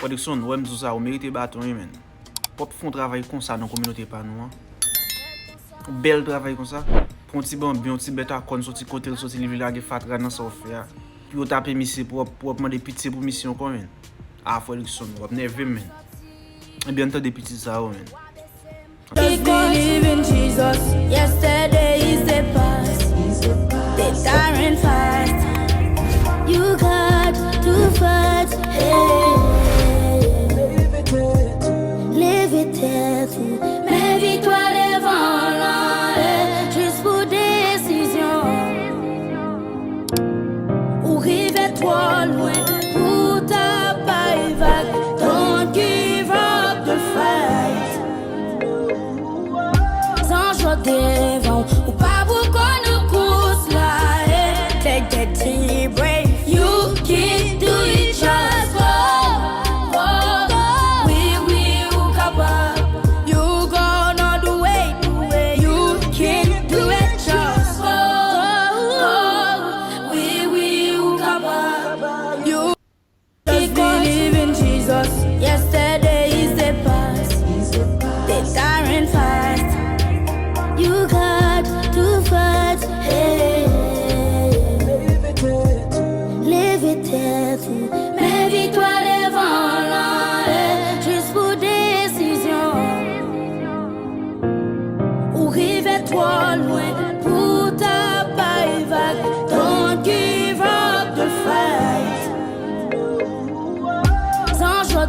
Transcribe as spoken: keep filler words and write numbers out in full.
Production, ou wè m di w sa, ou merite baton, wi, menn. Pòp fè yon travay konsa nan kominote pa nou an. Yon bèl travay konsa. Pran yon ti banbyen, yon ti bèt a kòn, soti kote l soti, li vin lage fatra nan sa w fè a. Pou yo tape misye, pou w ap, pou w ap mande pitye pou misye ankò, menn. A, Production, w ap nève m, menn. Ebyen, ann tande pitit sa yo, menn. Just believe in Jesus. Yesterday is the past. The time fast. You got to fight. Hey. Leve tèt ou. Men viktwa devan w la, jis pou desizyon. Ou rive twò lwen pou ta bay vag. Don't give up the fight. Zanj yo devan w, ou pa pou kò nan kous la, eh. Take that deep breath, you can do it, just go, go, go. Wi, wi, ou kapab. You gonna do it, do it. You can do it, just go, go. Wi, wi, ou kapab. You just believe in Jesus. Yesterday is the past. The time fast. You got to fight. Hey. Leve tèt ou. Men viktwa devan w la, eh. Jis pou desizyon. Ou rive twò lwen pou ta bay vag. Don't give up the fight. Zanj yo